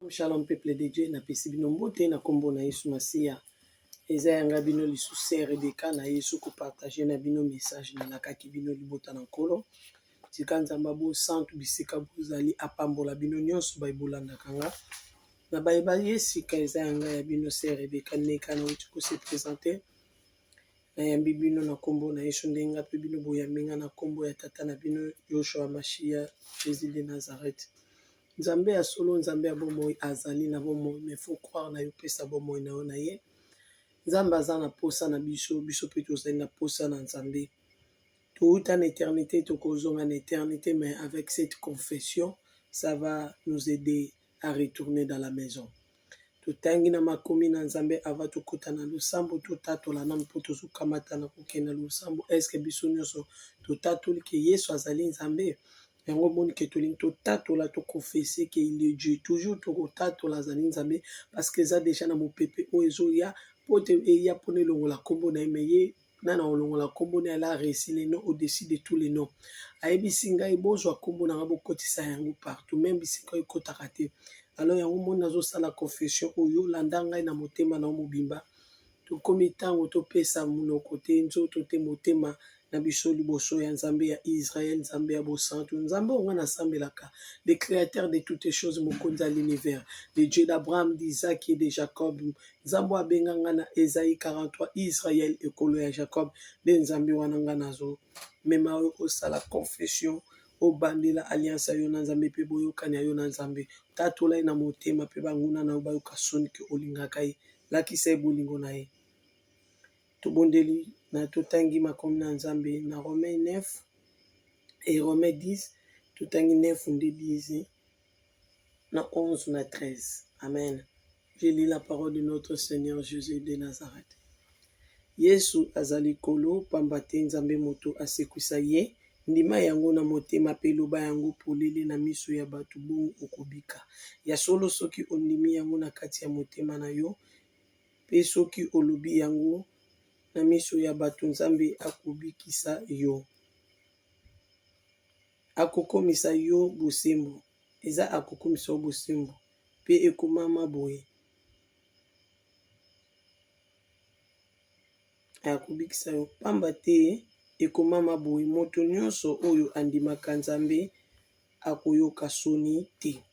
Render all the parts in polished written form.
Shalom peuple de Dieu, napesi bino mbote na kombo na Yesu Masiya. Eza ya nga bino lisusu sœur Rebecca na Yesu ko partager na bino message nalakaki bino libota na Nkolo. Tika Nzambe bosantu bisika bozali apambola bino nyonso baye bolandaka nga. Na baye baye sika eza ya nga ya bino sœur Rebecca Neka nauti ko se presenter. Nayambi bino na kombo na Yesu ndenge nga pe bino boyambi nga na kombo ya tata na bino Joshua Mashiya Jesus de Nazareth. Nzambe ya solo, Nzambe ya bomoi azali na bomoi, mais faut croire na yo, pesa bomoi na yo na ye. Nzambe aza na posa na biso, biso pe tozali na posa na Nzambe. Touta na éternité, tokozonga na éternité, mais avec cette confession, ça va nous aider à retourner dans la maison. Totangi na makomi na Nzambe avant tokota na losambo, totatola nanu mpo tozokamata na kokende na losambo. Est-ce que biso nyonso totatoli ke Yesu azali Nzambe? Yango omoni ke tolingi totatola, toconfesse ke il est Dieu. Toujours tokotatola azali Nzambe parce que eza deja na mopepe oyo ezoya mpo te eya mpona elongola nkombo na ye, mais ye nana olongola nkombo na ye, ala réussi le nom au-dessus de tous les noms. Ayebisi ngai bozwa nkombo na ngai bokotisa yango partout, même bisika oyo ekotaka te. Alors yango moni nazosala confession oyo, landa ngai na motema na yo mobimba. Tokomi ntango topesa monoko te, nzoto te, motema na biso liboso ya Nzambe ya Israël, Nzambe ya bosantu, Nzambe oyo ngai nasambelaka, le créateur de toutes choses, mokonzi ya l'univers, le Dieu d'Abraham, d'Isaac et de Jacob. Nzambe oyo abenga ngai na Esaïe 43, Israël ekolo ya Jacob, nde Nzambe wana ngai nazo mema oyo osala confession, obandela alliance ya yo na Nzambe mpe boyokani ya yo na Nzambe. Tatola ye na motema mpe banguna na yo bayoka soni ke olingaka ye, lakisa ye bolingo na ye. Tobondeli na totangi makomi na Nzambe na Romains 9 et Romains 10, totangi 9 nde 10 na 11 na 13. Amen. Je lis la parole de notre Seigneur Jésus de Nazareth. Yesu azali Nkolo, pamba te Nzambe moto asekwisa ye. Ndima yango na motema mpe loba yango polele na miso ya bato, bongo okobika. Ya solo, soki ondimi yango na kati ya motema na yo mpe soki olobi yango na miso ya bato, Nzambe akobikisa yo. Akokomisa yo bosembo. Eza akokomisa yo bosembo. Mpe ekomama boye. Akobikisa yo. Pamba te ekomama boye, moto nyonso oyo andimaka Nzambe akoyoka soni te.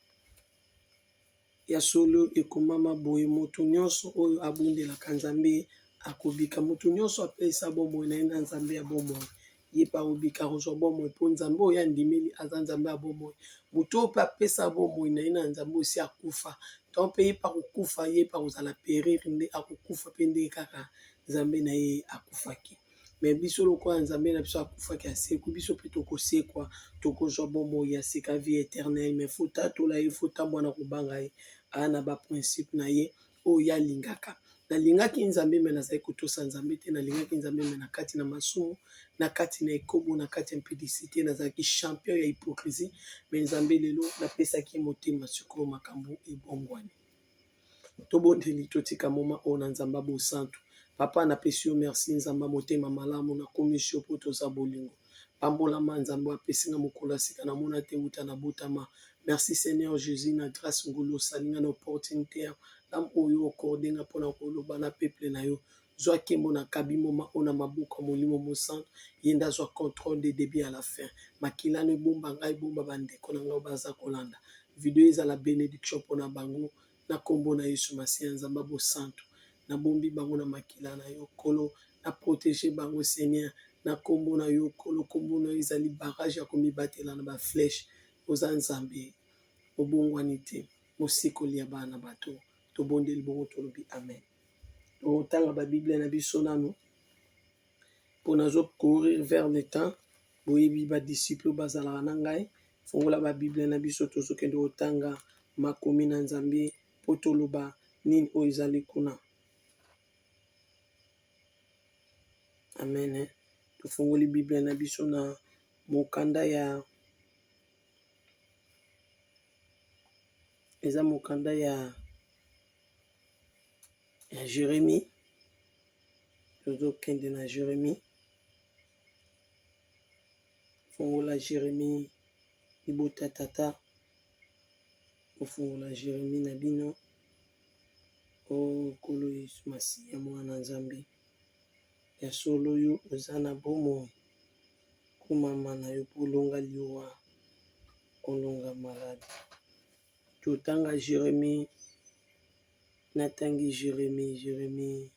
Ya solo ekomama boye, moto nyonso oyo abondelaka Nzambe akobika. Moto nyonso apesa bomoi na ye na Nzambe ya bomoi, ye mpe akobika, akozwa bomoi, mpo Nzambe oyo andimeli aza Nzambe ya bomoi. Moto oyo mpe apesa bomoi na ye na Nzambe osi akufa, to mpe ye mpe akokufa, ye mpe akozala périr, nde akokufa mpe ndenge kaka Nzambe na ye akufaki. Mais biso lokola Nzambe na biso akufaki asekwi, biso mpe tokosekwa, tokozwa bomoi ya sika, vie éternelle. Mais faut tatola ye, faut tambwa na kobanga ye, aa na baprincipe na ye oyo ye alingaka. Nalingaki Nzambe me nazali kotosa Nzambe te, nalingaki Nzambe me na kati na masumu, na kati na ekobo, na kati ya impudicité, nazalaki champion ya hypocrisie. Mais Nzambe lelo napesaki ye motema, sikoyo makambo ebongwani. Tobondeli, totika moma oyo na Nzambe bosantu. Papa, napesi yo merci, Nzambe motema malamu, nakomisi yo mpo toza bolingo. Pambolama Nzambe apesi nga mokolo ya sika namona te wuta na botama. Merci Seigneur Jésus na grâce ngolu osali nga na opportunité ya oyo accordé nga mpona koloba na peuple na yo. Zwa nkembo na kabi moma oyo na maboko ya Molimo Mosantu, ye nde azwa contrôle de début à la fin. Makila no ebomba ngai, ebomba bandeko na ngai baza kolanda video, ezala bénédiction mpona bango na nkombo na Yesu Masiya. Nzambe bosantu, nabombi bango na makila na yo Nkolo, na protège bango Seigneur na nkombo na yo Nkolo. Nkombo na yo ezali barrage ya komibatela na baflèche. Oza Nzambe obongwani te, mosikoli ya bana bato. Tobondeli bongo, tolobi amen. Totanga babible na biso nanu mpo nazo courir vers le temps. Boyebi badisciple oyo bazalaka na ngai. Fongola babible na biso, tozokende kotanga makomi na Nzambe mpo toloba nini oyo ezali kuna. Amen. Tofongoli bible na biso na mokanda ya eza mokanda ya Jérémie. Tozokende na Jérémie. Fongola Jérémie, libota tata. Bofungola Jeremie na bino. O Nkolo Yesu Masiya, Mwana Nzambe, ya solo yo oza na bomoi, kumama na yo mpo olonga liwa, olonga maladi. Totanga Jeremie, natangi Jeremie, Jeremie,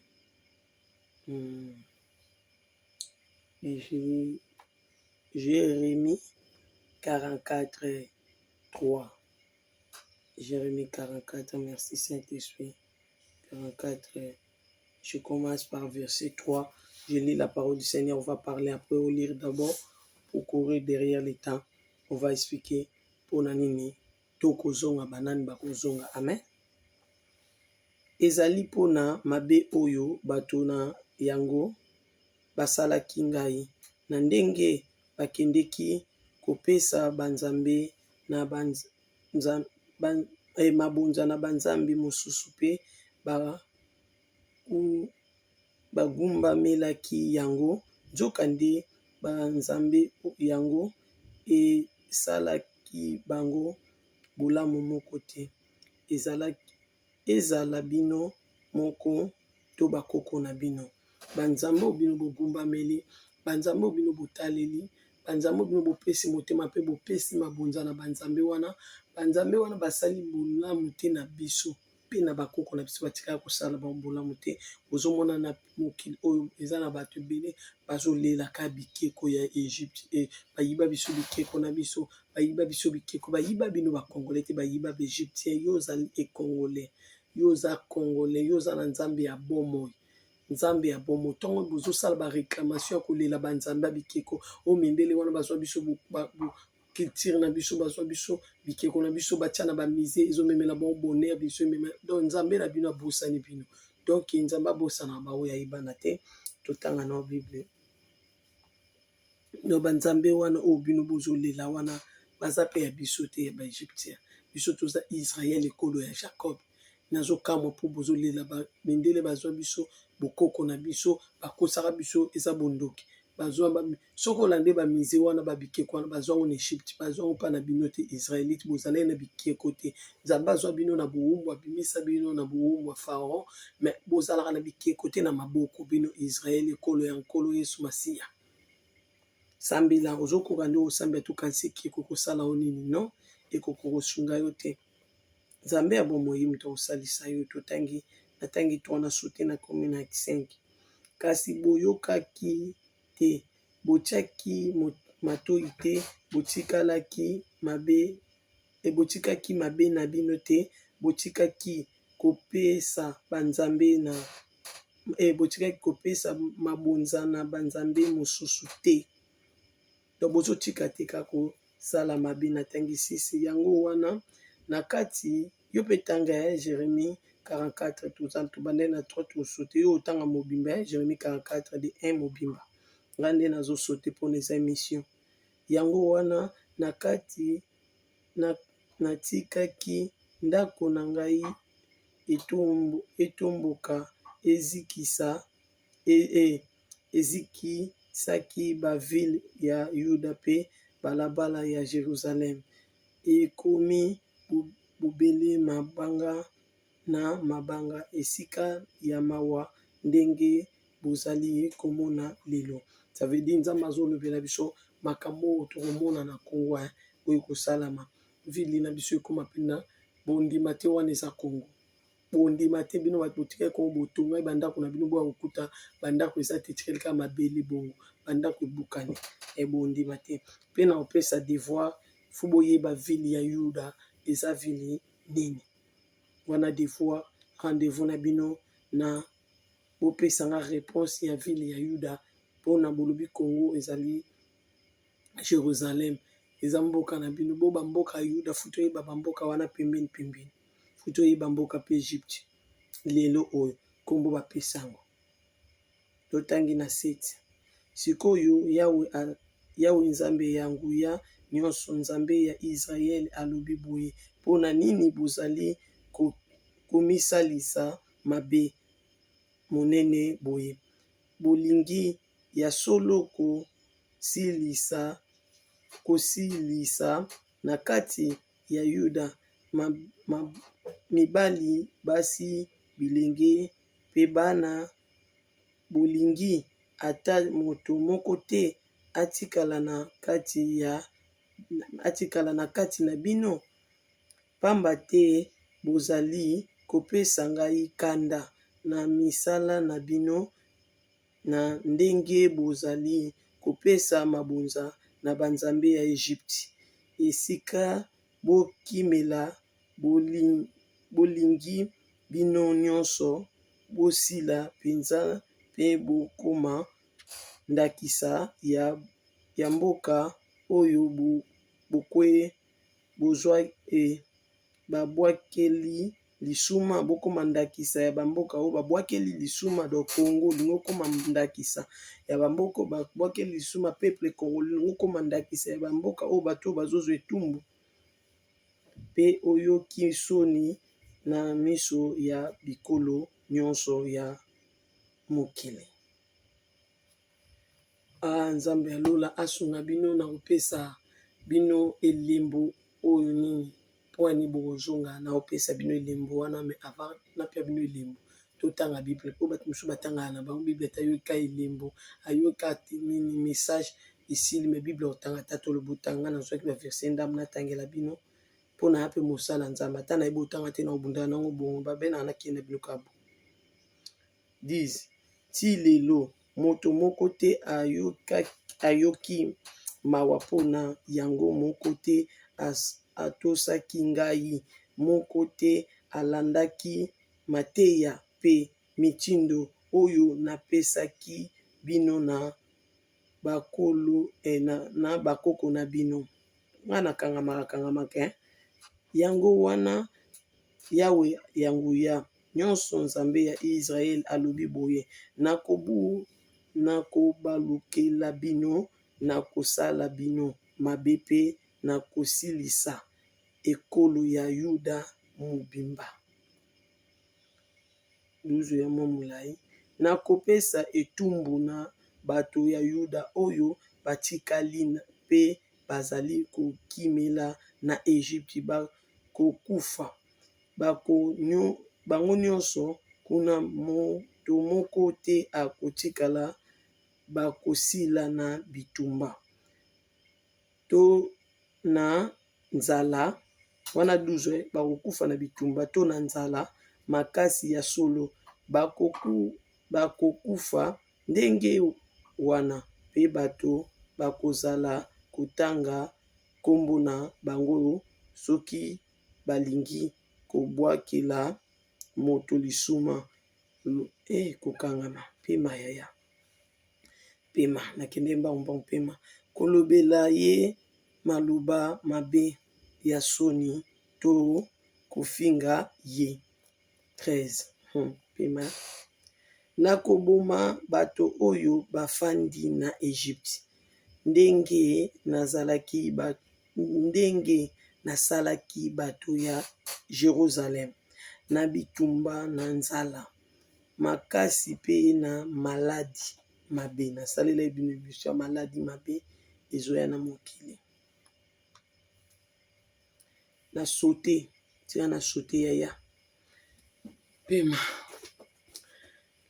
Jérémie 44, 3. Jérémie 44, merci Saint-Esprit. 44, je commence par verset 3. Je lis la parole du Seigneur. On va parler après, on lire d'abord pour courir derrière le temps. On va expliquer pour nini tokozonga banani bakozonga. Amen. Ezali mpona mabe oyo bato na yango basalaki ngai na ndenge bakendeki kopesa banzambe na mabonza na banzambe mosusu mpe bagumbamelaki yango, nzokande banzambe yango esalaki bango bolamu moko te, ezala bino moko to bakoko na bino. Banzambe oyo bino bogumbameli, banzambe oyo bino botaleli, banzambe oyo bino bopesi motema mpe bopesi mabonza na banzambe wana, banzambe wana basali bolamu te na biso mpe na bakoko na biso, batikala kosala bango bolamu te. Bozomona na mokili oyo eza na bato ebele bazolelaka bikeko ya Egypte, bayiba biso bikeko na biso, bayiba biso bikeko, bayiba bino ba Congolais te, bayiba ba Égyptien. Yo ozali e Congolais, yo oza Congolais, yo oza na Nzambe ya bomoi, Nzambe ya bomoi. Ntongo bozosala ba réclamation ya kolela banzambe ya bikeko oyo, mindele wana bazwa biso culture na biso, bazwa biso bikeko na biso, batia na ba musée, ezomemela bango bonheur, biso emema. Donc Nzambe na bino abosani bino. Donc Nzambe abosana baoyo ayebana te. Totanga na Bible. No banzambe wana oyo bino bozolela wana baza mpe ya biso te, ya ba Égyptien. Biso toza Israel, ekolo ya Jacob. Nazokamwa mpo bozolela mindele bazwa biso bokoko na biso, bakosaka biso, eza bondoki. Bazwa, soki olande ba musée wana, babikeko wana bazwa ngo na Egypte, bazwa ngo mpa na bino te. Israélite, bozalaki na bikeko te. Nzambe azwa bino na bowumbu, abimisa bino na bowumbu ya Pharaon, mais bozalaka na bikeko te na maboko. Bino Israele, ekolo ya Nkolo Yesu Masiya. Sambela, ozokoka nde osambela, tokanisi ekeko kosala yo nini? Non, ekoki kosunga yo te. Nzambe ya bomoi moto akosalisa yo. Totangi, natangi 3 na saute, nakomi na 5. Kasi boyokaki te, botiaki matoi te, botikalaki mabe, botikaki mabe na bino te, botikaki kopesa banzambe na botikaki kopesa mabonza na banzambe mosusu te. Donc bozotika te kaka kosala mabe. Natangi 6. Yango wana na kati yo mpe tanga ya Jérémie 44. Toza tobandai na 3, tosaute. Yo otanga mobimba ya Jérémie 44 de 1 mobimba, ngai nde nazosaute mpona eza émission. Yango wana na kati natikaki ndako na ngai etomboka, ezikisa ezikisaki ba ville ya Yuda mpe balabala ya Jérusalem ekomi bobele mabanga na mabanga, esika ya mawa, ndenge bozali komona lelo. Ça veut dire Nzambe azolobela biso makambo oyo tokomona na Congo, oyo ekosalama. Ville na biso ekóma mpena bondima te, wana eza Congo. Bondima te, bino bato botikali Congo, botongai bandako na bino, boya kokuta bandako eza te, etikali kaka mabele bongo, bandako ebukani. Bondima te. Mpe na kopesa devoir, faut boyeba ville ya Yuda eza ville nini. Wana devoir, rendez-vous na bino na bopesanga réponse ya ville ya Yuda, mpona bolobi Congo ezali Jérusalem, eza mboka na bino. Bo bamboka ya Yuda, faut toyeba bamboka wana pembeni pembeni, faut toyeba mboka mpe Egypte lelo oyo nkombo bapesa yango. Totangi na 7. Sikoyo Yawe, Yawe Nzambe ya nguya nyonso, Nzambe ya Israele, alobi boye: mpona nini bozali komisalisa mabe monene boye? Bolingi ya solo kosilisa na kati ya Yuda. mibali, basi, bilenge mpe bana, bolingi ata moto moko te atikala na kati na bino? Pamba te bozali kopesa ngai kanda na misala na bino, na ndenge bozali kopesa mabonza na banzambe ya Egypte, esika bokimela. Bolingi bino nyonso bosila mpenza mpe bokoma ndakisa ya mboka oyo babwakeli lisuma, bokoma ndakisa ya bamboka oyo babwakeli lisuma. Donc Congo olingi okoma ndakisa ya bamboka oyo babwakeli lisuma, peuple congolais olingi okoma ndakisa ya bamboka oyo bato oyo bazozwa etumbu, mpe oyoki soni na miso ya bikolo nyonso ya mokili. Ah, Nzambe ya lola asunga bino na kopesa bino elembo oyo nini mpo ani bokozonga na kopesa bino elembo wana. Mais avant napia bino elembo, totanga Bible, mpo bato mosusu batangaka na bango Bible te. Ayoka elembo, ayoka nini, message esili, mais Bible otanga ata toloba otanga. Nazwaki ba verset ndambo natangela bino mpo na ya mpe mosala Nzambe. Ata nayebi otanga te, na kobundana nango bongo babenaka nakende na bino kabo 10. Ti lelo moto moko te ayoki mawa mpo na yango, moko te atosaki ngai, moko te alandaki mateya mpe mitindo oyo napesaki bino na bakoko na bino. Nga nakangamaka kangamaka. Yango wana Yawe ya nguya nyonso, Nzambe ya Israele, alobi boye: Nakobalukela bino, nakosala bino mabe mpe nakosilisa ekolo ya Yuda mobimba. 12 ya mwa molai. Nakopesa etumbu na bato ya Yuda oyo batikali mpe bazali kokimela na Egypte. Bakokufa bango nyonso kuna, moto moko te akotikala, bakosila na bitumba to na nzala. Wana 12, bakokufa na bitumba to na nzala makasi. Ya solo, bakokufa ndenge wana, mpe bato bakozala kotanga nkombo na bango soki balingi kobwakela moto lisuma. Kokangama pema yaya, pema, nakende mbangu mbangu, pema, kolobela ye maloba mabe ya soni to kofinga ye. 13, pema. Nakoboma bato oyo bafandi na Egypte ndenge nasalaki bato ya Jérusalem, na bitumba, na nzala makasi mpe na maladi mabe. Nasalela bino biso ya maladi mabe ezoya na mokili. Na saute tika, na saute yaya, pema,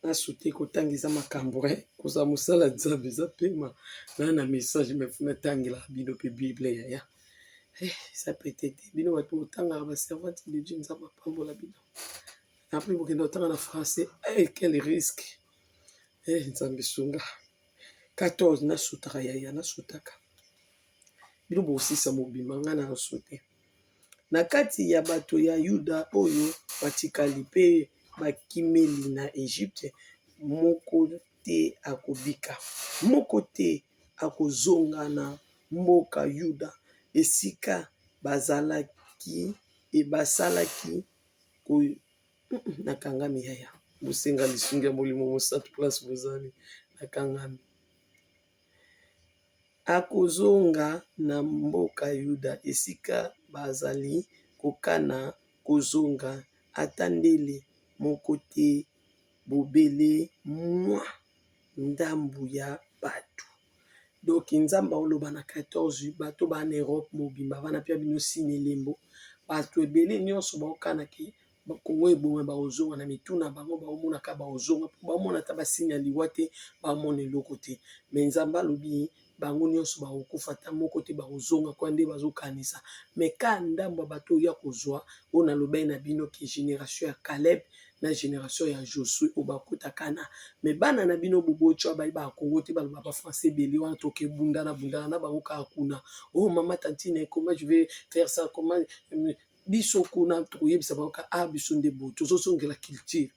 na saute. Kotanga eza makambo, kozala mosala Nzambe eza pema. Naa na message, mais faut natangela bino mpe Bible yaya. Eza pete te. Bino bato botangaka, ba servante de Dieu, Nzambe apambola bino. Après bokenda kotanga na français, quel risque! Nzambe sunga. 14, nasutaka yaya, nasutaka. Bino bosisa mobimba, ngai na saute. Na kati ya bato ya Yuda oyo batikali mpe bakimeli na Egypte, moko te akobika, moko te akozonga na mboka Yuda esika bazalaki basalaki. Nakangami yaya, bosenga lisungi ya Molimo Mosantu place bozali. Nakangami. Akozonga na mboka Yuda esika bazali kokana kozonga, ata ndele moko te, bobele mwa ndambu ya bato. Donc Nzambe aoloba na 14, bato baa na Europe mobimba, bana pia bino sine elembo. Bato ebele nyonso baokana ke Kongo ebonga, bakozonga na mitu na bango, baomonaka bakozonga, baomona ata basigne ya liwa te, baomona eloko te. Mais Nzambe alobi bango nyonso bakokufa, ata moko te bakozonga kwa nde bazokanisa. Mais ka ndambo ya bato oyo ya kozwa, oyo nalobaki na bino ke génération ya Caleb na génération ya Josue oyo bakota Kana. Mais bana na bino bobotya bayebaka Kongo te, baloba bafrançais ebele wana, toke bundana bundana na bango kaka kuna. Oh mama tantine, comment je vais faire ça? Comment biso kuna tokoyebisa bango ka ah, biso nde boye tozozongela culture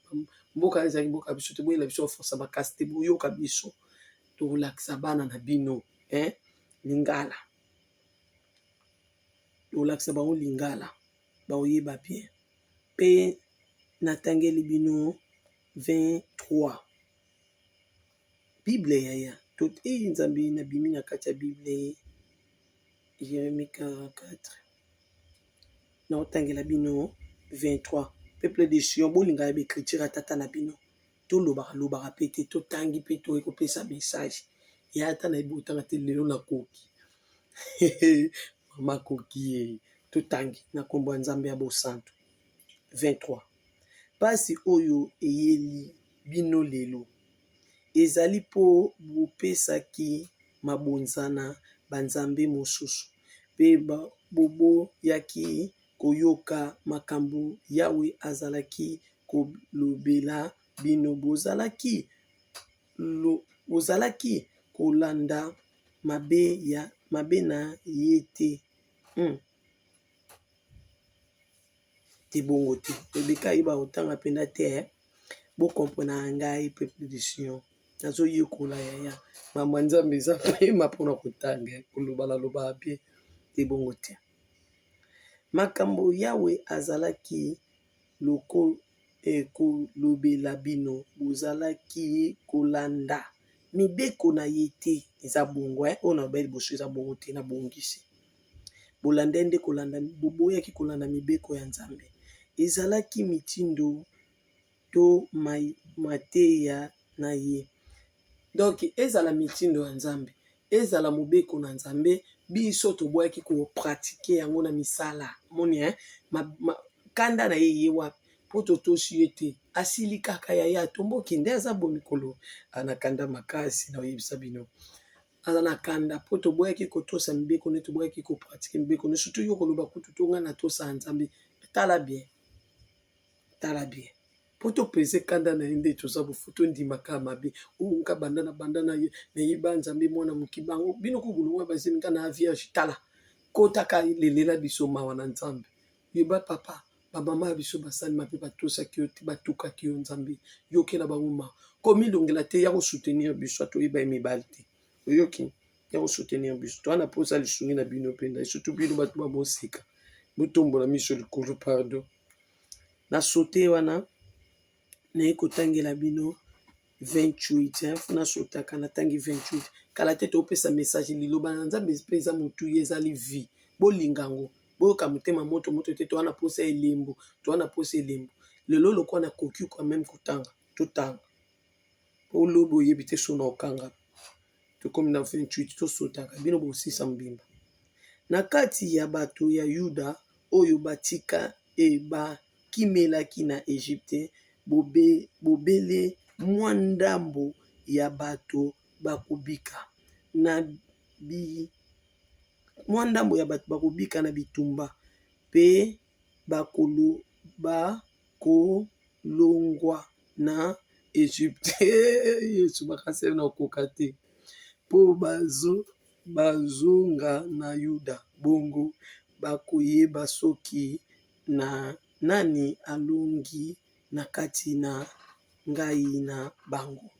mboka ezalaki mboka biso te, boyela biso baforce makasi te, boyoka biso, tokolakisa bana na bino, hein? Lingala, tokolakisa bango lingala, bakoyeba bien. Mpe natangeli bino 23 Bible yaya to e Nzambe, nabimi na kati ya Bible, Jérémie 44, naotangela bino 23. Peuple de Sion, bolingaka ya baécriture ya tata na bino. Tolobaka lobaka mpe te, totangi mpe toyei kopesa message ya ata nayebi kotanga te. Lelo nakoki, mama akoki ye. Totangi na nkombo ya Nzambe ya bosantu. 23: Mpasi oyo eyeli bino lelo ezali mpo bopesaki mabonza na banzambe mosusu mpe boboyaki koyoka makambo Yawe azalaki kolobela bino. Bozalaki kolanda mabe ya mabe na ye te. Te, bongo te. Rebeka ayeba kotanga mpenza te. Bokomprena ngai, peuple de Sion, nazoyekola yaya. Mama Nzambe eza pema mpona kotanga, koloba nalobaka bien te, bongo te. Makambo Yawe azalaki loko kolobela bino, bozalaki kolanda mibeko na ye te. Eza bongo oyo naloba liboso eza bongo te, nabongisi. Bolanda nde kolanda, boboyaki kolanda mibeko ya Nzambe, ezalaki mitindo to mateya na ye. Donc ezala mitindo ya Nzambe, ezala mobeko na Nzambe, biso toboyaki kopratiquer yango na misala. Moni, eh? Kanda na ye ye wapi? Mpo totosi ye te, asili kaka yaya, atomboki nde aza bo mikolo ana kanda makasi. Na oyebisa bino, aza na kanda mpo toboyaki kotosa mibeko nde, toboyaki kopratiquer mibeko nde. Surtout yo koloba kutu to ngai natosa Nzambe. Tala bien, tala bien, mpo topese kanda na ye nde toza bofu, tondimaka mabe oyo nka banda na banda na ye, nayeba Nzambe mwana moki bango bino kobulunga bazemi nga na vierge. Tala, kotaka lelela biso mawa na Nzambe. Yeba papa, bamama ya biso basali mabe, batosaki yo te, batukaki yo. Nzambe, yokela bango mawa. Komilongela te, ya kosoutenir biso, atoyeba ye mibali te. Oyoki, ya kosoutenir biso, towana mposa lisungi na bino mpenza, surtout bino bato babosika, botombola miso likolo. Pardon, na saute wana, naye kotangela bino 28. Funa nasotaka, natangi 28. Kala te topesa message. Liloba na Nzambe mpe eza motuya, ezali vie. Bolinga yango, boyoka motema moto moto te. Towana mposa elembo, towana mposa elembo. Lelo lokwa nakoki quand même kotanga, totanga po lobi oyebi te so na okanga. Tokomi na 28, tosotaka bino bosisa mobimba. Na kati ya bato ya Yuda oyo batika e bakimelaki na Egypte, bobele mwa ndambo ya bato bakobika na mwa ndambo ya bato bakobika na bitumba mpe bakolongwa na Egypte. Yesu makasi na koka te, mpo bazonga na Yuda. Bongo bakoyeba soki na nani alongi na kati na ngai na bango.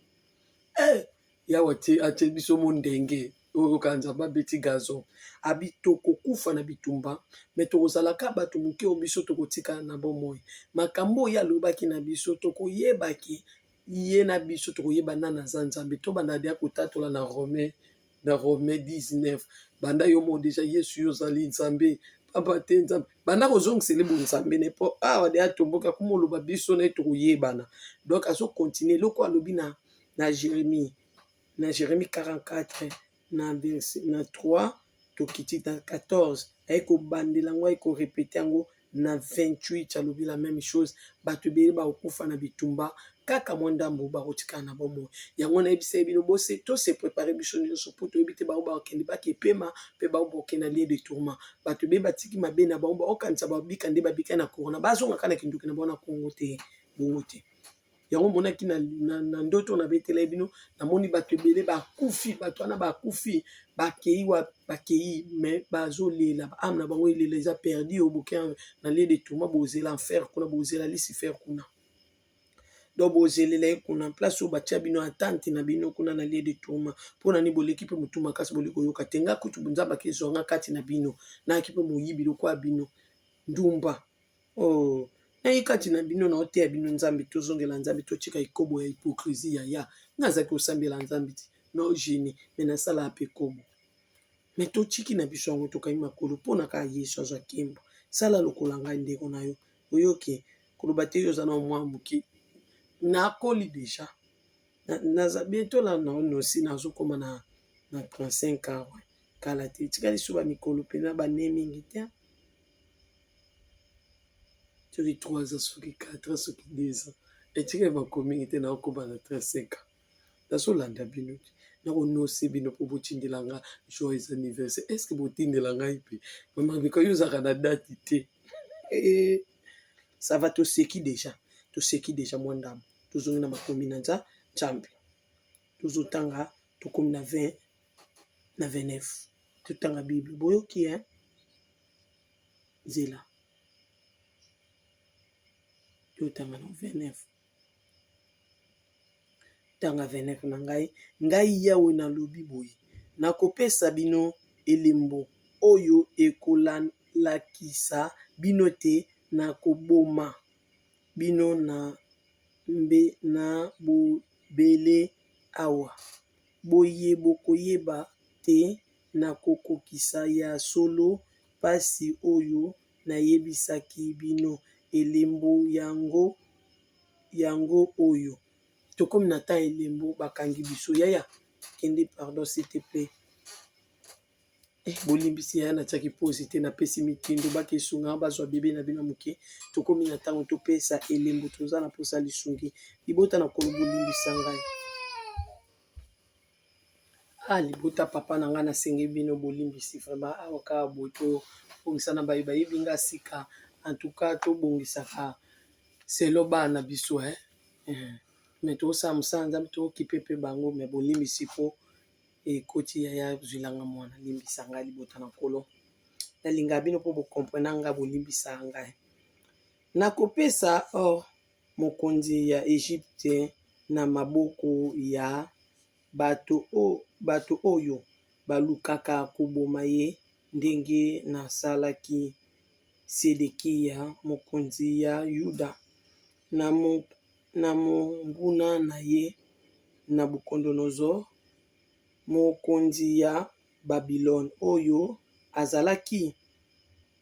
Yawe atie biso mo ndenge oyo ka Nzambe abeti gazon, abi tokokufa na bitumba, mais tokozalaka bato moke oyo biso tokotikala na bomoi. Makambo oyo alobaki na biso, tokoyebaki ye na biso, tokoyeba nani aza Nzambe. Tobanda deya kotatola na Romain 19. Banda yo mo déjà, Yesu, yo ozali Nzambe, pamba te Nzambe banda kozongisele bonzambe ne, mpo awa deya atomboki, akoma oloba biso na ye tokoyebana. Donc azocontinuer eloko alobi na Jérémie 44 na verset na 3, tokiti na 14, aye kobandela yango, aye korépéter yango. Na 28 alobi la meme chose, bato ebele bakokufa na bitumba, kaka mwa ndambo bakotikala na bomoi. Yango nayebisaki bino bose to se preparer biso nyonso, mpo toyebi te bango bakokende bakepema mpe bango bakokende na lieu de tourment. Bato ebele batiki mabe na bango, baokanisa babika nde babika na corona, bazonga kaka na kindoki na bango na Kongo te, bongo te. Yango omonaki na ndoto nabetelaki bino, namoni bato ebele bakufi, bato wana bakufi bakei wapi? Bakei mais bazolela, ba ame na bango elela eza perdu. Oyo boke na lieu de tourment, bozela enfer kuna, bozela Lucifer kuna. Donc bozelela ye kuna, place oyo batia bino attente na bino kuna na lieu de tourment. Mpo na nini boleki mpe motu makasi, boleki koyoka te? Nga kutu Nzambe akezwa nga kati na bino, nayaki mpe moyibi lokola bino, ndumba. Oh, naye kati na bino, naoteya bino Nzambe, tozongela Nzambe, totika ekobo ya hypocrisie. Yaya, nga azalaki kosambela Nzambe ti no gene, me nasalaka mpe ekobo. Me totiki na biso yango, tokangi makolo mpo na kaka Yesu azwa nkembo. Sala lokola ngai ndeko na yo, oyoki koloba te yo oza na mwa moke, nakoli deja, naza bientôt la nosi, nazokoma na 35 ans kala te, etikali so bamikolo mpena bane mingi te, soki 3 ans, soki 4 ans, soki 2 ans, etikali makolo mingi te, nakokoma na 35 ans. Nazolanda bino te, nakonose bino mpo botindela nga joyeux anniversaire. Est ce que botindela ngai mpe mama Rebeka? Yo ozalaka na date te. Ça va, toseki déjà, toseki déjà mwa ndambo, tozongi na makomi na Nzambe, tozotanga, tokomi na 20 na 29, totanga Bible, boyoki hein? Nzela totanga na 29, tanga 29 na ngai. Ngai Yawe nalobi boye: nakopesa bino elembo oyo ekolakisa bino te nakoboma bino na mbe na bobele awa. Boye bokoyeba te nakokokisa ya solo pasi oyo nayebisaki bino. Elembo yango, yango oyo. Tokomi na ta elembo, bakangi biso. Yaya, kende, pardon, s'il te plaît. Bolimbisi yaya, natiaki pause te, napesi mitindo bakesunga bazwa bebe na bino moke. Tokomi na ntango topesa elembo, toza na mposa lisungi, libota na kolo, bolimbisa ngai. Ah, libota, papa na ngai, nasengi bino bolimbisi vraiment. Awa kaka boye tobongisa na baye bayebi nga sika. En tout cas tobongisaka selo bana na biso, eh? Mais tosala mosala Nzambe, tookipe mpe bango, me bolimbisi mpo ekoti. Yaya, zwilanga mwana, limbisa ngai, libota na Nkolo, nalingaka bino mpo bocomprendre ngai, bolimbisa ngai. Nakopesa or mokonzi ya Egypte na maboko ya bato oyo balukaka koboma ye, ndenge nasalaki Sedekiya mokonzi ya Yuda na monguna na ye Nabukodonozor, mokonzi ya Babilone, oyo azalaki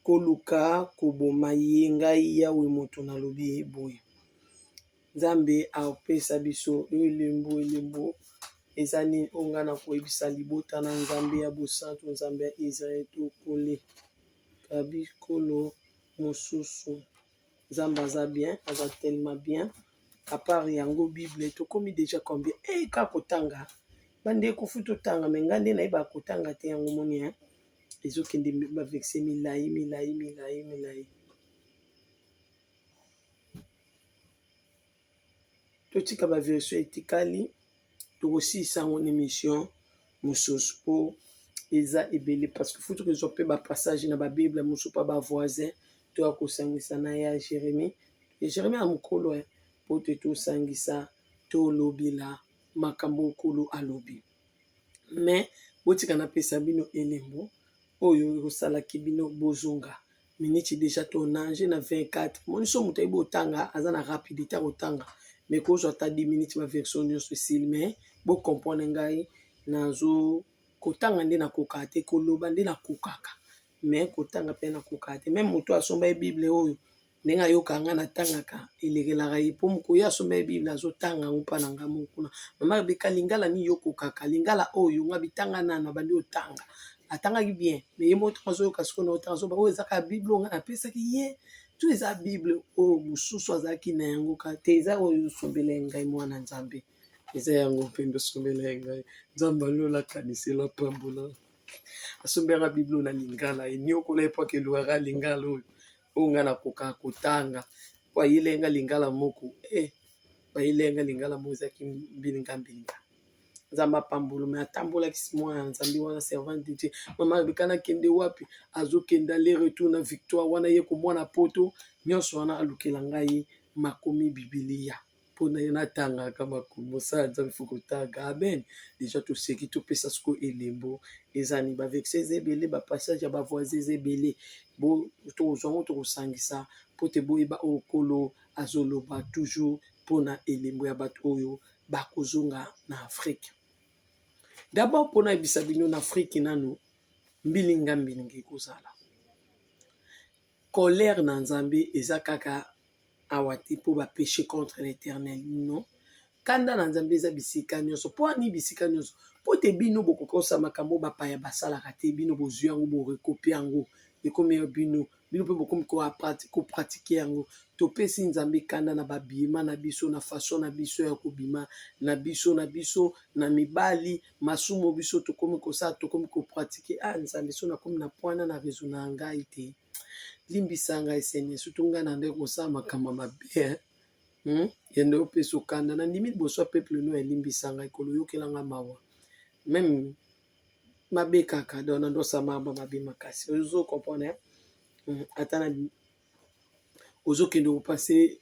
koluka koboma ye. Ngai Yawe moto nalobi boye. Nzambe apesa biso elembo. Elembo eza nini oyo ngai na koyebisa libota na Nzambe ya bosantu, Nzambe ya Israel? Tokoleka bikolo mosusu. Nzambe aza bien, aza tellement bien. À part yango, Bible tokomi déjà combien? Kaka kotanga, bandeko, fu totanga, me ngai nde nayebaka kotanga te. Yango moni ezokende baverset milai milai milai milai. Totika baversion etikali, tokosilisa yango na émission mosusu mpo eza ebele, parce que faut tokozwa mpe bapassage na babible mosusu mpa bavoisin, toya kosangisa na ya Jérémie, Jérémie ya mokolo, mpo te tosangisa, tolobela makambo Nkolo alobi. Me botika napesa bino elembo oyo ekosalaki bino bozonga miniti. Déjà tonange na 24. Moni so moto ayebi otanga, aza na rapidité ya kotanga, mais kozwa ata 10 minutes, baversion nyonso esili. Mais bocomprendre ngai, nazo kotanga nde nakokaka te, koloba nde nakokaka, mais kotanga mpe nakokaka te. Même moto asomba ye Bible oyo, ndenge ayoka nga natangaka, elekelaka ye, mpo mokoyo asomba ye Bible azotanga yango mpa na nga moko kuna. Mama Rebeka, lingala nini yokokaka? Lingala oyo nga bitanga nano. Abandi otanga, atangaki bien, mais ye moko ntango azoyoka sikoyo na otanga, azoba oyo ezaka Bible oyo nga napesaki ye. To eza Bible oyo mosusu azalaki na yango ka te, eza oyo osombela ye ngai, mwana Nzambe. Eza yango mpe osombela ye ngai. Nzambe alola akanisela pambola. Asombelaka Bible oyo na lingala, eniokola ye mpo akelukaka lingala oyo oyo ngai nakokaka kotanga. Mpo ayela ye ngai lingala moko, bayela ye ngai lingala moko ezalaki mbilinga mbilinga. Nzambe apambolo me atambolaki mwana ya Nzambe wana, servante de Dieu. Mama Rebeka nakende wapi? Azokende aller retour na Victoire wana, ye komwana poto nyonso wana, alukela ngai makomi Bibilia mpona ye natangaka makomi. Mosala Nzambe fo kotanga. Amen. Deja toseki, topesa sikoyo elembo ezani baverset eza ebele, bapassage ya bavoisin eza ebele. Tokozwa yango, tokosangisa mpo te boyeba oyo Nkolo azoloba toujours mpona elembo ya bato oyo bakozonga na Afrique. D'abord mpona yebisa bino, na Afrique nanu mbilinga mbilinga ekozala. Colère na Nzambe eza kaka awa te mpo bapéché contre l'Éternel, non. Kanda na Nzambe eza bisika nyonso. Mpo ani bisika nyonso? Mpo te bino bokokosa makambo bapaya basalaka te, bino bozwi yango, borecopier yango, ekomi ya bino. Bino mpe bokomi kopratiquer yango. Topesi Nzambe kanda na babima na biso, na façon na biso ya kobima na biso, na biso na mibali, masumu biso tokomi kosala, tokomi kopratiquer. Ah Nzambe, so nakomi na pwana na raison na ngai te, limbisa ngai Seigneur, surtout ngai na nde kosala makambo mabe. Yende opesa okanda na ndimi liboso ya peuple no, elimbisa ngai kolo, oyokela nga mawa, même mabe kaka. Donc na ndosala makambo mabe makasi, ozo comprendre? Ata na ozokende kopase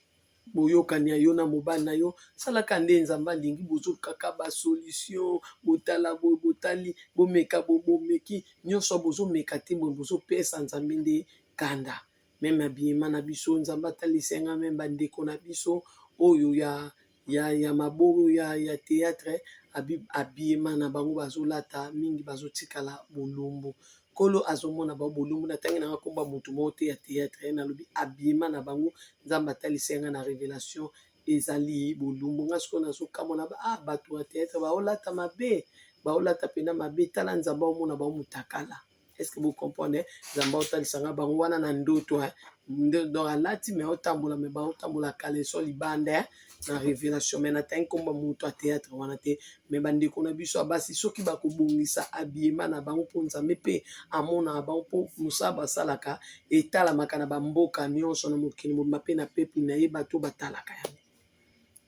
boyokani ya yo na mobali na yo, salaka nde Nzambe alingi. Bozokaka basolution, botala boye, botali, bomeka, bomeki nyonso, bozomeka te. Boye bozopesa Nzambe nde kanda. Même abiyema na biso, Nzambe atalisa nga même bandeko na biso oyo ya maboko ya théâtre, abiyema na bango bazolata mingi, bazotikala bolumbu. Nkolo azomona bango bolumbu. Natangi nanga komba motu moko te ya théâtre, nalobi abiyema na bango. Nzambe atalisa nga na révélation, ezali bolumbu. Nga sikoyo nazokamwa na bato ya théâtre baolata mabe, baolata mpena mabe. Tala, Nzambe aomona bango mutakala. Est ce que vous comprenez? Nzambe aotalisanga bango wana na ndoto. Donc alati me aotambola, me baotambola caleçon libanda na révélation. Me natangi nkomba moto ya théâtre wana te. Me bandeko na biso ya basi, soki bakobongisa habillement na bango, mpo Nzambe mpe amonaka bango, mpo mosala basalaka etalamaka na bamboka nyonso na mokili mobimba mpe na peuple na ye, bato batalaka yango,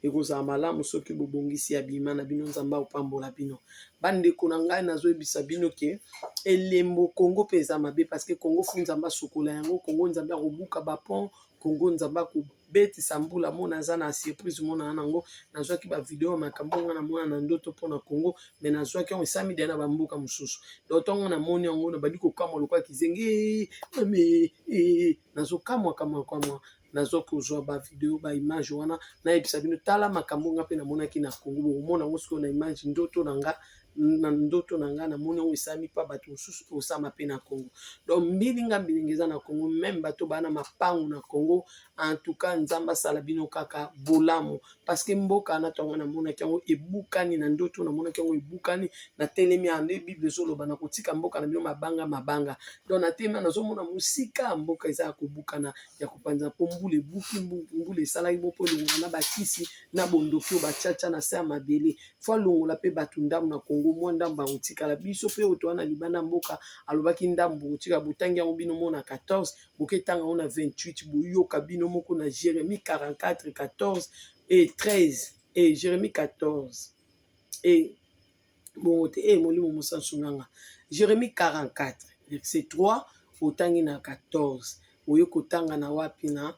ekozala malamu soki bobongisi ya bima na bino. Nzambe akopambola bino. Bandeko na ngai, nazoyebisa bino ke elembo Kongo mpe eza mabe, parce que Kongo fu Nzambe asukola yango. Kongo, Nzambe akobuka bapont. Kongo, Nzambe akobetisa mbula. Mona aza na surprise, mona nango. Nazwaki bavideo ya makambo nga namona na ndoto mpona Kongo, me nazwaki yango esami deya na bamboka mosusu. Donc ntongo namoni yango, nabandi kokamwa lokola kizenge. Me nazokamwa kamwa kamwa, nazwa kozwa bavideo, baimage wana, nayebisa bino: tala makambo nga mpe namonaki na Kongo. Bokomona yango sikoyo na image. Ndoto na nga, na ndoto na nga namoni yango esalami mpa bato mosusu, osama mpe na Kongo. Donc mbilinga mbilinga eza na Kongo, même bato baa na mapangu na Kongo. En tout cas, Nzambe asala bino kaka bolamu, parce que mboka wana, ntongo namonaki yango ebukani na ndoto, namonaki yango ebukani. Natelemi awa nde Bible ezoloba na kotika mboka na bino mabanga mabanga. Donc natelemi, nazomona mosika ya mboka eza ya kobukana, ya kopanza, mpo mbula ebuki, mbula esalaki bo mpo elongola na bakisi na bondoki oyo batiatia na se ya mabele. Fo alongola mpe bato ndambo na Kongo, mwa ndambo bakotikala. Biso mpe oyo toza na libanda mboka, alobaki ndambo bokotika. Botangi yango bino mona 14, boketanga yango na 28, boyoka bino moko na Jérémie 44 14 et 13 et Jérémie 14 et bongo te. E Molimo Mosantu nganga, Jérémie 44 verset 3, otangi na 14, oye kotanga na wapi? Na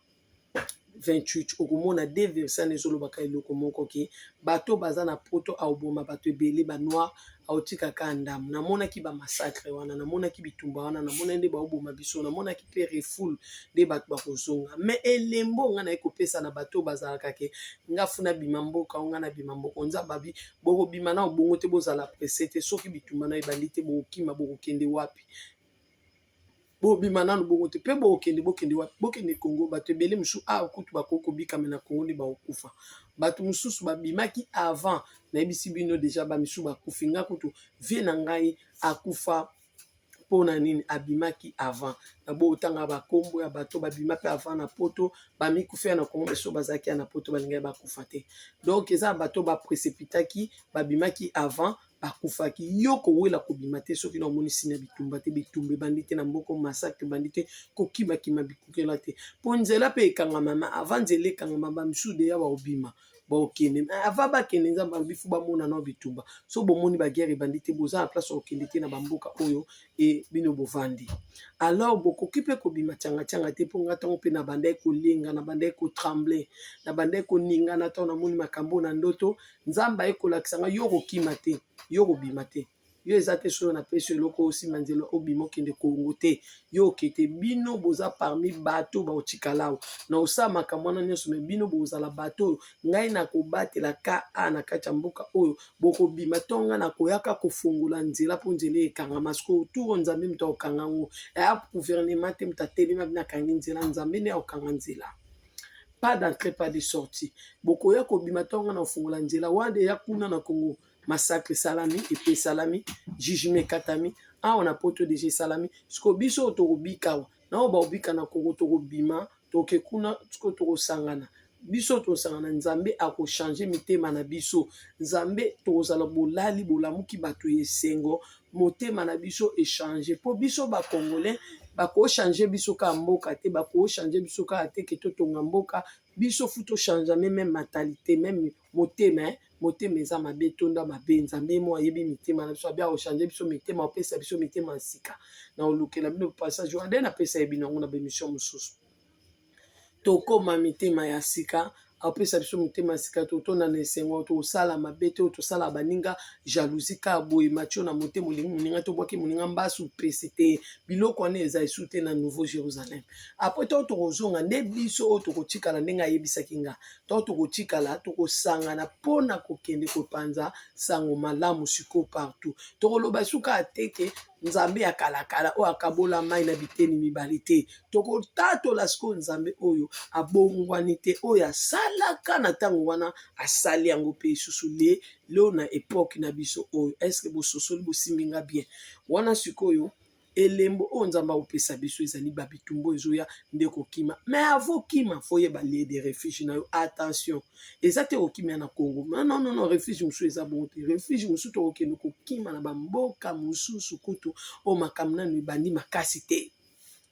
28. Okomona deux versets wana ezolobaka eloko moko, ke bato baza na poto, aoboma bato ebele, banoir, aotikaka ndambo. Namonaki bamassacre wana, namonaki bitumba wana, namonaki nde baoboma biso, namonaki mpe refoule nde bato bakozonga. Me elembo nga naye kopesa na bato bazalaka ke nga funa bima mboka o, nga na bima mboka, Nzambe abi bokobima na obongo te, bozala presse te. Soki bitumba na ebandi te, bokokima, bokokende wapi? Bobima nanu bongo te mpe bokende, bokende wapi? Bokende Kongo. Bato ebele mosusu awa kutu bakoki kobikama na Kongo nde bakokufa. Bato mosusu babimaki avant, nayebisi bino deja, bamisusu bakufi. Nga kutu vie na ngai akufa. Mpo na nini abimaki avant? Na botanga bakombo ya bato babima mpe avant na poto, bamikufela na Kongo, biso bazalaki ya na poto balingaki bakufa te. Donc eza bato baprécipitaki, babimaki avant, bakufaki. Yo kowela kobima te soki na omoni signe ya bitumba te, bitumba ebandi te na mboka, massacre ebandi te, kokimakima bikukela te, mpo nzela mpe ekangama. Ma avant nzela ekangama, bamisusu deya bakobima, bakokende. Avant bakende, Nzambe alobi faut bamona nao bitumba. So bomoni baguerre ebandi te, boza na place ya kokende te na bamboka oyo e bino bovandi. Alors bokoki mpe kobima tiangatianga te, mpo nga ntango mpe na bandaki kolenga, na bandaki kotrembler, na bandaki koningana ntango namoni makambo na ndoto. Nzambe aye kolakisa nga: yo kokima te, yo kobima te, yo eza te soki napesi yo eloko osima nzela obima okende Kongo te, yo okete. Bino boza parmi bato baotikala awa na osala makambo wana nyonso, me bino bozala bato oyo ngai nakobatela ka a na kati ya mboka oyo. Bokobima to ngai nakoyaka kofungola nzela, mpo nzela ekangama. Sikoyo turo Nzambe moto akokanga yango, eya gouvernement te. Moto atelemi bino akangi nzela, Nzambe nde akokanga nzela. Pas d'entrée, pas de sortie. Bokoya kobima to ngai na kofungola nzela wana. Eya kuna na Congo, massacre esalami, epe esalami, jugement ekatami. Awa na poto déjà esalami. Sikoyo biso oyo tokobika awa na oyo baobika na Kongo, tokobima, toke kuna. Sikoyo tokosangana, biso tosangana, Nzambe akochanger mitema na biso. Nzambe tokozala bolali bolamuki bato ya esengo, motema na biso echanger, mpo biso bacongolais bakochanger biso kaka mboka te, bakochanger biso kaka te ke totonga mboka. Biso faut tochanger même mentalité, même motema. Motema eza mabe, etonda mabe. Nzambe mo ayebi mitema na biso, abi akochanger biso mitema, apesa biso mitema ya sika. Na olukela bino passage wana nde napesa ye bino yango na baémission mosusu. Tokóma mitema ya sika, apesa biso motema ya sika, totonda na esengo, tosala mabe te. Oyo tosala baninga jalousie kaka boye, matio na motema, olingi moninga, tobwaki moninga mbasu pesi te. Biloko wana eza esu te na Nouveau Jérusalem. Après ntango tokozonga nde biso oyo tokotikala, ndenge ayebisaki nga, ntango tokotikala, tokosangana mpona kokende kopanza sango malamu. Sikoyo partout tokoloba suka teke Nzambe ya kalakala oyo akabola mai na biteni mibale te. Tokotatola sikoyo Nzambe oyo abongwani te, oyo asalaka na ntango wana, asali yango mpe lisusu lelo na époque na biso oyo. Est-ce bososoli? Bosimbi nga bien wana? Sikoyo elembo oyo Nzambe akopesa biso ezali babitumba ezoya nde kokima. Mais avant okima, faut oyeba lieu de refuge na yo. Attention, eza te kokimia na Congo. Non, non, non, refuge mosusu eza bongo te. Refuge mosusu, tokokende kokima na bamboka mosusu kutu oyo makambo nano ebandi makasi te.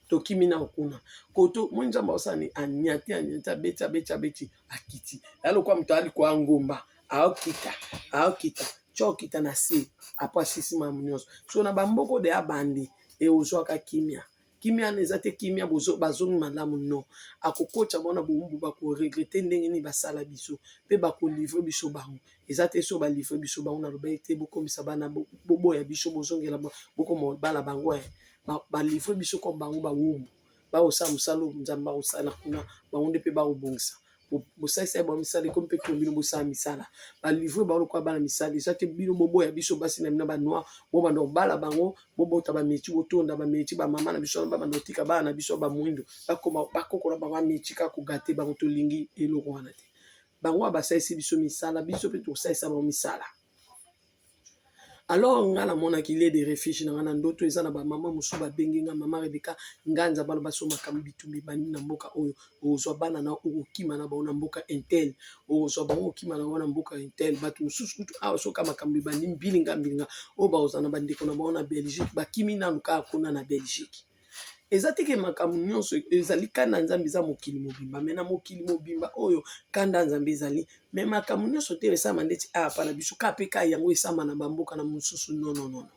Tokimi na kuna koto moi, Nzambe akosala ni anyati, anyati, abeti, abeti, abeti, akiti ya lokwa moto alikwa ngomba, aokita, aokita ti okita na se apo asisi makambo nyonso. So na bamboka de abandi eozwaka kimia. Kimia wana eza te kimia bazongi malamu, non. Akokotya bango na bowumbu, bakoregretter ndenge nini basala biso, mpe bakolivrer biso bango. Eza te so balivrer biso bango, naloba ete bokomisa bana, boboya biso, bozongela, bokoma bana bango. Balivrer biso comme bango bawumbu, bakosala mosala oyo Nzambe akosala kuna, bango nde mpe bakobongisa. Bosalisa ye bango misala, ekomi mpe to bino bosala misala. Balivrer bango lokola bana misala. Eza te bino boboya biso, basi na bino banoir, bobanda kobala bango, bobota bamétis, botonda bamétis, bamama na biso babanda kotika bana na biso bamwindo, bakoma bakokola bango bamétis, kaka kogâter bango. Tolingi eloko wana te. Bango oyo basalisi biso misala, biso mpe tokosalisa bango misala. Alors nga namonaki lieu de refuge na nga na ndoto. Eza na bamama mosusu babengi nga: "Mama Rebeka, nga Nzambe aloba so makambo bitumba ebandi na mboka oyo, okozwa bana na okokima na bango na mboka un tel, okozwa bango okima na bango na mboka un tel." Bato mosusu kutu awa, soki makambo ebandi mbilinga mbilinga, oyo bakozala na bandeko na bango na Belgique, bakimi nanu kaka kuna na Belgique. Eza teke makambo nyonso ezali kanda Nzambe, eza mokili mobimba. Me na mokili mobimba oyo kanda Nzambe ezali, me makambo nyonso te esalama ndeti awa pa na biso kaka mpe ka yango esama na bamboka na mosusu. Non, non, non,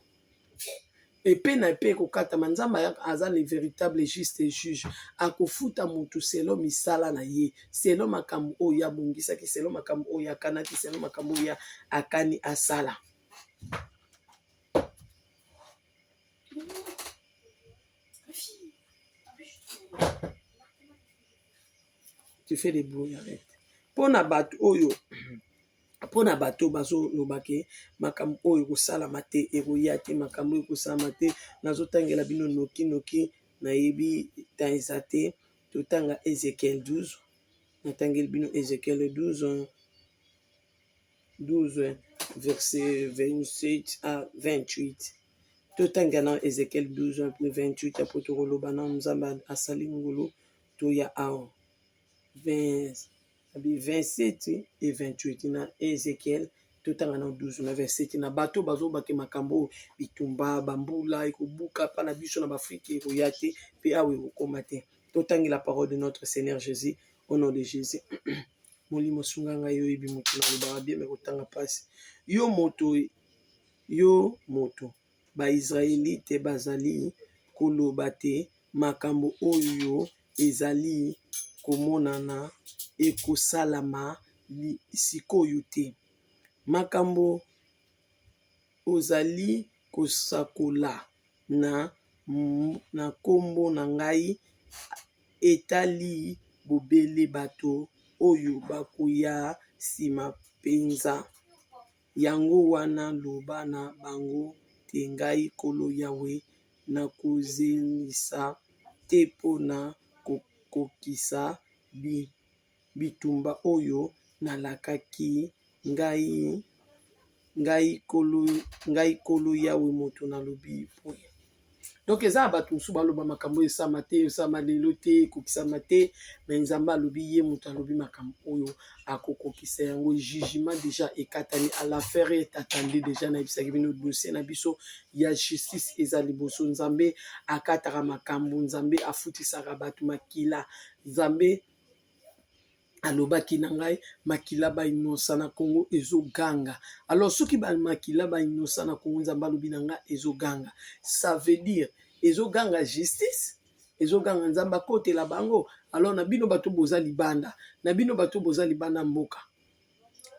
epe na epe ekokatama. Nzambe aza le véritable juste juge, akofuta motu selon misala na ye, selon makambo oyo abongisaki, selon makambo oyo akanaki, selon makambo oyo akani asala. Tu fais des bruits, arrête. Mpona bato oyo, mpona bato bazoloba ke makambo oyo ekosalama te, ekoya te, makambo oyo ekosalama te, nazotangela bino noki noki, nayebi temps eza te. Totanga Ezekiel 12. Natangeli bino Ezekiel 12, 12 verset 27 à 28. Totanga na Ezekiel 12 28, apo tokoloba na Nzambe asali ngolu toya awa. 20, 27 et 28 na Ezekiel. Totanga na 12 na 27 na bato bazobake makambo oyo bitumba bambula ekobuka mpa na biso na baAfrike, ekoya te mpe awa ekokoma te. Totangi la parole de notre Seigneur Jésus, au nom de Jésus. Molimo sunga ngai, oyebi moto nalobaka bien, me kotanga mpasi. Yo moto, yo moto, Baisraelite bazali koloba te makambo oyo ezali komonana ekosalama sikoyo te. Makambo ozali kosakola na nkombo na ngai etali bobele bato oyo bakoya nsima mpenza. Yango wana loba na bango te: ngai Nkolo Yawe nakozelisa te mpona kokokisa bitumba oyo nalakaki. Ngai, ngai Nkolo Yawe moto nalobi boye. Donc eza na bato mosusu baloba makambo oyo esama te, esama lelo te, ekokisama te, me Nzambe alobi, ye moto alobi makambo oyo akokokisa yango. Jugement déjà ekatani, l'affaire est attendue déjà. Nayebisaki bino, dossier na biso ya justice eza liboso. Nzambe akataka makambo, Nzambe afutisaka bato makila. Nzambe alobaki na ngai, makila bainosa na Kongo ezoganga. Alors soki bamakila bainosa na Kongo, Nzambe alobi na ngai ezoganga, ça veut dire ezoganga justice, ezoganga Nzambe akotela bango. Alors na bino bato boza libanda, na bino bato boza libanda mboka,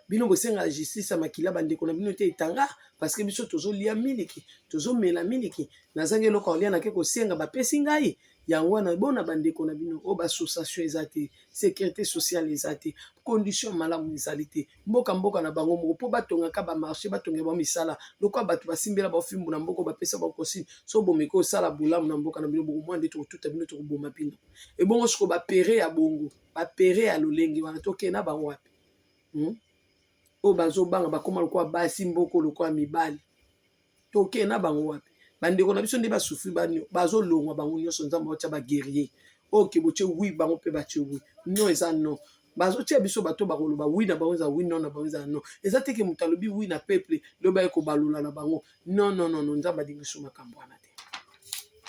bino bosengaka justice ya makila bandeko na bino te etanga, parce que biso tozolia miliki, tozomela miliki, nazangi eloko kolia, nake kosenga, bapesi ngai yango wana. Bona bandeko na bino oyo baassociation eza te, sécurité sociale eza te, condition malamu ezali te, mboka mboka na bango moko mpo batongaka bamarché, batongela bango misala lokola bato basimbela bafimbu na mboka, bapesa bakosine. So bomeki osala bolamu na mboka na bino, bokomwa nde tokotuta bino, tokoboma bino. Ebongo siko bapere ya bongo, bapere ya lolenge wana, tokende na bango wapi, Oyo bazobanga bakóma lokola basi, mboko lokola mibali, tokende na bango wapi? Bandeko na biso nde basouffrir, bazolongwa bango nyonso. Nzambe aotya baguerrier oyo ke botie oui, bango mpe batie oui. Non, eza non. Bazotia biso bato bakoloba oui na bango eza oui, non na bango eza non. Eza te ke moto alobi oui na peuple, lobi aye kobalola na bango. Non, non, non, non. Nzambe alingi so makambo wana te.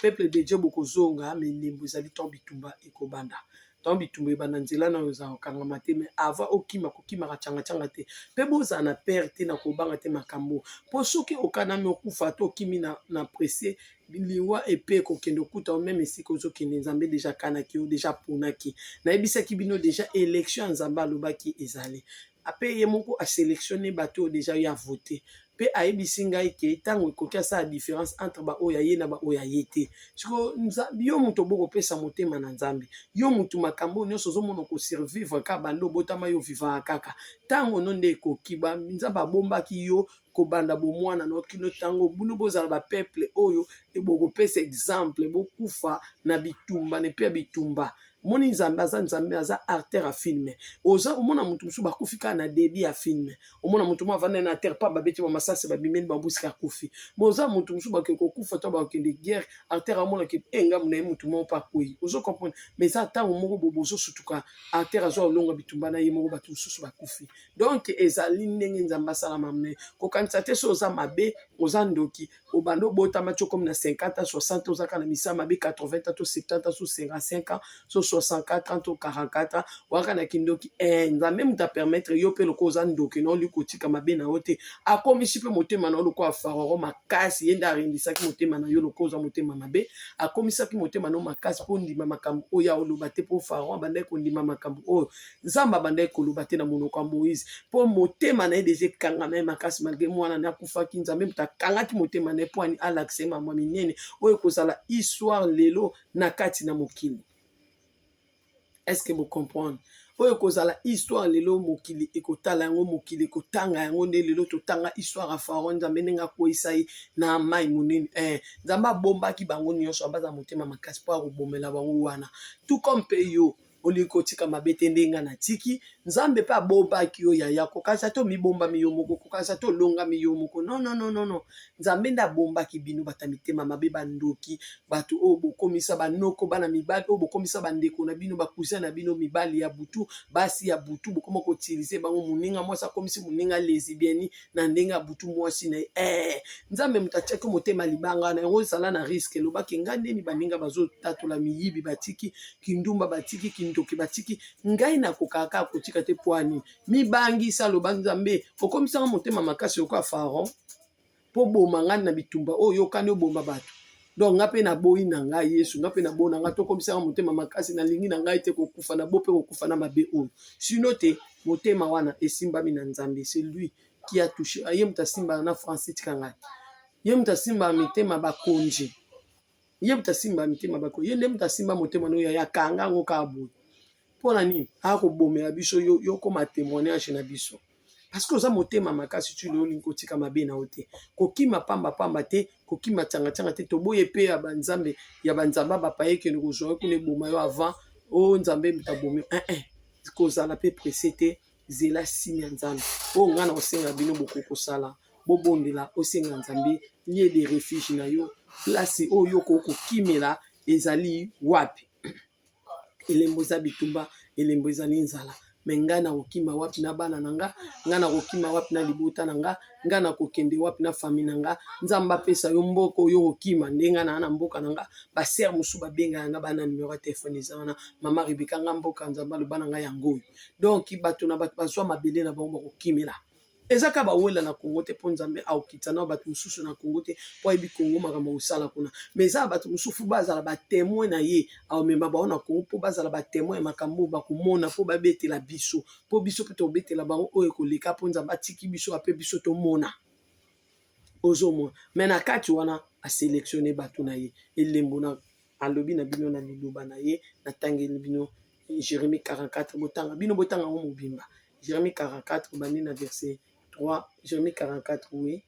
Peuple de Dieu, bokozonga melembo ezali ntango bitumba ekobanda. Ntango bitumba ebanda, nzela na oyo eza kokangama te, mais avant okima, kokimaka tiangatianga te, mpe bozala na peur te, na kobanga te makambo, mpo soki okanami okufa to okimi na presse, liwa epe kokende okuta yo meme esika ozokende. Nzambe déjà akanaki yo, déjà aponaki. Nayebisaki bino déjà, élection ya Nzambe alobaki ezali ape ye moko asélectionne bato oyo déjà yo avote, mpe ayebisi ngai ke ntango ekoki asala différence entre baoyo aye na baoyo aye te. Siko yo moto obokopesa motema na Nzambe, yo motu makambo oyo nyonso ozomona kosurvivre kaka banda obotama, yo vivaka kaka ntango no nde ekoki. Nzambe abombaki yo kobanda bomwana na kino ntango bino bozala bapeuple oyo bokopesa exemple, bokufa na bitumba na epe ya bitumba. Moni Nzambe aza Nzambe, aza acteur ya film. Oza omona motu mosusu bakufi kaka na début ya film. Omona motu moko avandai na terre pa, babeti bamasasi, babimeli babusika, akufi. Mo oza motu mosusu bakeke kokufa to bakokende guerre, acteur amonaki engambu na ye, motu moko mpe akwei. Ozo comprendre? Mais eza ntango moko bo bozosutuka, acteur azwa olonga bitumba na ye moko, bato mosusu bakufi. Donc ezali ndenge Nzambe asalama. Me kokanisa te so oza mabe, oza ndoki, obanda obotama ti okomi na 50 ans, 60, oza kaka na misala mabe, 80 ans to 70 ans, so 55 ans, so 64 ans to 44 ans, waka na kindoki. Nzambe moto apermettre yo mpe lokola oza ndoki na oli kotika mabe na yo te, akomisi mpe motema na yo lokola Farao makasi. Ye nde arendisaki motema na yo lokola oza motema mabe, akomisaki motema na yo makasi mpo ndima makambo oyo aoloba te, mpo Farao abandaki kondima makambo oyo Nzambe abandaki koloba te na monoko ya Moïse, mpo motema na ye déjà ekangama ye makasi. Malgré mwana na akufaki, Nzambe moto akangaki motema na ye mpo ani alakisa ye mamwa minene oyo ekozala histoire lelo na kati na mokili. Est ce que bocomprendre? Oyo ekozala histoire lelo, mokili ekotala yango, mokili ekotanga yango. Nde lelo totanga histoire ya Pharaon, Nzambe ndenge akweyisa ye na mai monene. Nzambe abombaki bango nyonso, baza motema makasi mpo akobomela bango wana. Tout comme mpe yo Olingi kotika mabe te ndenge nga natiki. Nzambe pe abobaki yo yaya, kokanisa te omibombami yo moko, kokanisa te olongami yo moko. Non, non, non, non, non. Nzambe nde abombaki bino bato ya mitema mabe, bandoki, bato oyo bokomisa banoko, bana mibali oyo bokomisa bandeko na bino, ba cousin na bino mibali ya butu, basi ya butu, bokoma ko utiliser bango. Moninga mwasi akomisi moninga lesbienne na ndenge ya butu mwasi na ye. Eh, Nzambe moto atiaki motema libanga na yango, ezala na risque. Elobaki ngai ndeni baninga bazotatola miyibi, batiki kindumba, batiki kindoki, batiki ngai nakokaka kaka kotika te. Mpo ani mibangisa, loba Nzambe okomisanga motema makasi lokola Pharaon mpo boma ngai na bitumba oyo yokani oboma bato. Donc nga mpe naboyi na ngai Yesu, nga mpe naboyi na ngai, tokomisanga motema makasi, nalingi na ngai te kokufa na bo mpe kokufa na mabe oyo. Sino te motema wana esimbami na Nzambe, c'est lui qui a touché. Ye moto asimbaka na français, tika ngai, ye moto asimbaka mitema bakonzi, ye moto asimbaka mitema bakonzi, ye nde moto asimba motema no ya kanga yango kaka boye. Mpo na nini akobomela biso yo, yo koma témoignage na biso? Parce que oza motema makasi ti lelo, olingi kotika mabe na yo te, kokima pamba pamba te, kokima tiangatianga te. Toboye mpe ya banzambe ya banzambe bapaya ekende kozwa yo kuna, eboma yo avant oyo Nzambe moto abomi yo. Eh, eh. Kozala mpe pressé te, zela signe ya Nzambe. Oyo ngai na kosenga bino, bokoki kosala, bobondela, osenga Nzambe lieu de refuge na yo, place oyo okoki kokimela ezali wapi. Elembo eza bitumba, elembo ezali nzala, me ngai nakokima wapi na bana na nga? Ngai nakokima wapi na libota na nga? Ngai nakokende wapi na famille na nga? Nzambe apesa yo mboka oyo okokima. Ndenge ngai naa na mboka na nga, basere mosusu babengaka nga, bana numero ya telefone eza wana, mama Rebeka, nga mboka Nzambe aloba na ngai yango oyo. Donc bato na bato bazwa mabele na bango bakokimela. Eza kaka bawela na Kongo te, mpo Nzambe aokita na bato mosusu na Kongo te, mpo ayebi Kongo makambo kosala kuna. Mais eza na bato mosusu bazala batémoin na ye, aomema bango na Kongo mpo bazala batémoin ya makambo oyo bakomona, mpo babetela biso, mpo biso mpe tobetela bango oyo ekoleka, mpo Nzambe atiki biso ape biso tomona, ozomona. Mais na kati wana asélectionne bato na ye. Elembo na alobi na bino na liloba na ye, natangeli bino Jérémie 44, botanga bino, botanga yango mobimba. Jérémie 44, obandi na verset 3. Jérémie 44, oui,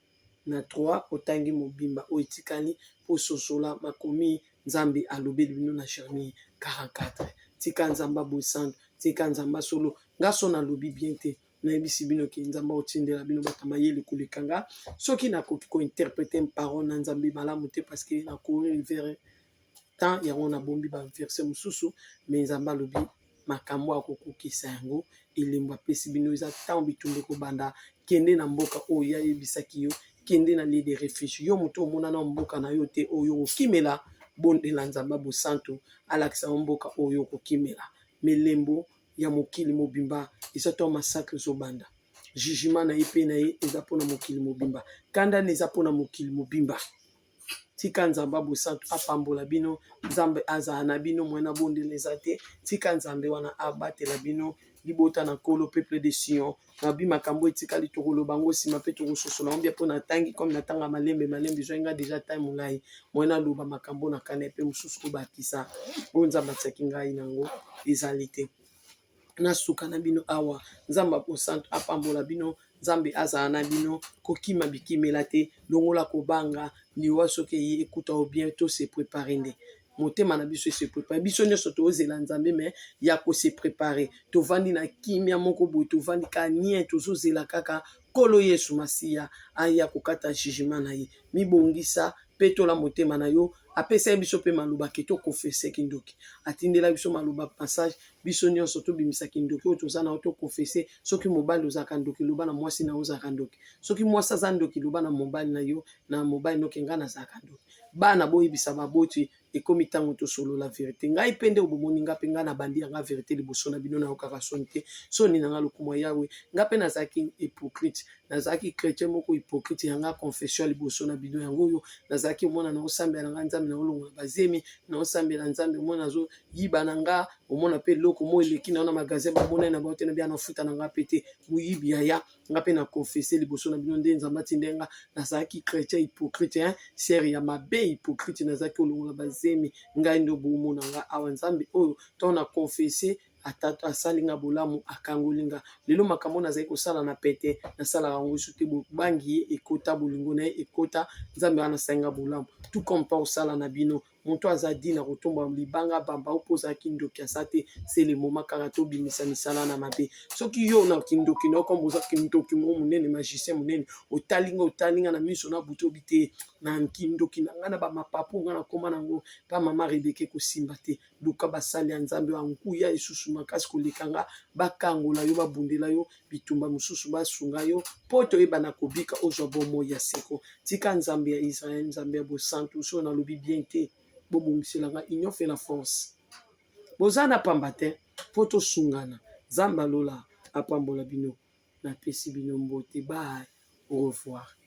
na 3, otangi mobimba oyo etikali mpo sosola makomi Nzambe alobeli bino na Jérémie 44. Tika Nzambe abosantu, tika Nzambe asolo. Nga so nalobi bien te, nayebisi bino ke Nzambe aotindela bino bato mayele koleka nga. Soki nakoki kointerpréter parole na Nzambe malamu te, parce que nakourir vers temps yango, nabombi baverset mosusu. Me Nzambe alobi makambo akokokisa yango. Elembo apesi bino eza ntango bitumba ekobanda, kende na mboka oyo ayebisaki yo, kende na lieu de refuge. Yo moto omona na mboka na yo te oyo okokimela, bondela Nzambe bosantu alakisa yo mboka oyo okokimela. Melembo ya mokili mobimba eza to massacre ezobanda, jugement na ye mpe na ye eza mpona mokili mobimba, kanda na eza mpona mokili mobimba. Tika Nzambe abosantu apambola bino, Nzambe azala na bino. Mwana bondela eza te, tika Nzambe wana abatela bino, libota na Nkolo, peuple de Sion. Nabi makambo etikali tokoloba yango nsima mpe tokososola yango bien, mpo natangi comme natanga malembe malembe, ezwai nga déjà time molai. Mwana aloba makambo na kana mpe mosusu kobakisa oyo Nzambe atiaki ngai nango ezali te. Nasuka na bino awa. Nzambe akosantu apambola bino, Nzambe azala na bino. Kokima bikimela te, longola kobanga liwa. Soki eye ekuta o bien, to se préparer nde motema na biso ese préparer. Biso nyonso tozela Nzambe, me ya kose préparer, tovandi na kimia moko boye, tovandi ka nie, tozozela kaka Nkolo Yesu Masiya aya kokata jugement na ye. Mibongisa, petola motema na yo. Apesa ye biso mpe maloba ke toconfesser kindoki. Atindela biso maloba, passage, biso nyonso tobimisa kindoki oyo toza na yo, toconfesser. Soki mobali ozalaka ndoki, loba na mwasi na yo ozalaka ndoki. Soki mwasi aza ndoki, loba na mobali na yo, na mobali noke ngai nazalaka ndoki. Bana, boyebisa baboti. Ekomi ntango tosolola vérité. Ngai mpe nde bomoni nga mpe ngai nabandi yanga vérité liboso na bino, nayokaka soni te, soni na nga lokumu ya Yawe. Nga mpe nazalaki hypocrite, nazalaki chrétien moko hypocrite. Yanga confession liboso na bino yango oyo: nazalaki omona naosambela na ngai Nzambe, naolongola bazemi, naosambela Nzambe, omona nazoyiba na nga, omona mpe eloko mo eleki na yo na magasin, bamonai na bao te, na bia nafuta na nga mpe te, moyibi yaya. Nga mpe na confesse liboso na bino nde Nzambe atinde nga. Nazalaki chrétien hypocrite, hein? Sere ya mabe, hypocrite, nazalaki kolongola bazemi. Ngai nde bomona nga awa. Nzambe oyo ntango na confesse, ata asali nga bolamu, akangoli nga. Lelo makambo nazali kosala na pete, nasalaka yango esu te. Bobangi ye ekota, bolingo na ye ekota. Nzambe wana asali nga bolamu, tout comme mpa kosala na bino. Moto aza di na kotombola libanga bamba opo ozala kindoki aza te. C'est le moment kaka tobimisa misala na mabe. Soki yo na kindoki na yo kombo oza kindoki moko monene, magicien monene, otali nga, otali nga na miso na butu, obi te na kindoki na nga na bamapapu nga nakoma nango pa mama Rebeka ekosimba te. Luka basali ya Nzambe ya nkuya lisusu makasi koleka nga, bakangola yo, babundela yo bitumba mosusu, basunga yo mpo toyebana kobika, ozwa bomoi ya seko. Tika Nzambe ya Israel, Nzambe ya bosantu, soki nalobi bien te, bobongisela nga. Union fait la force. Boza na pamba te mpo tosungana. Nzambe alola apambola bino. Napesi bino mbote. Bye, au revoir.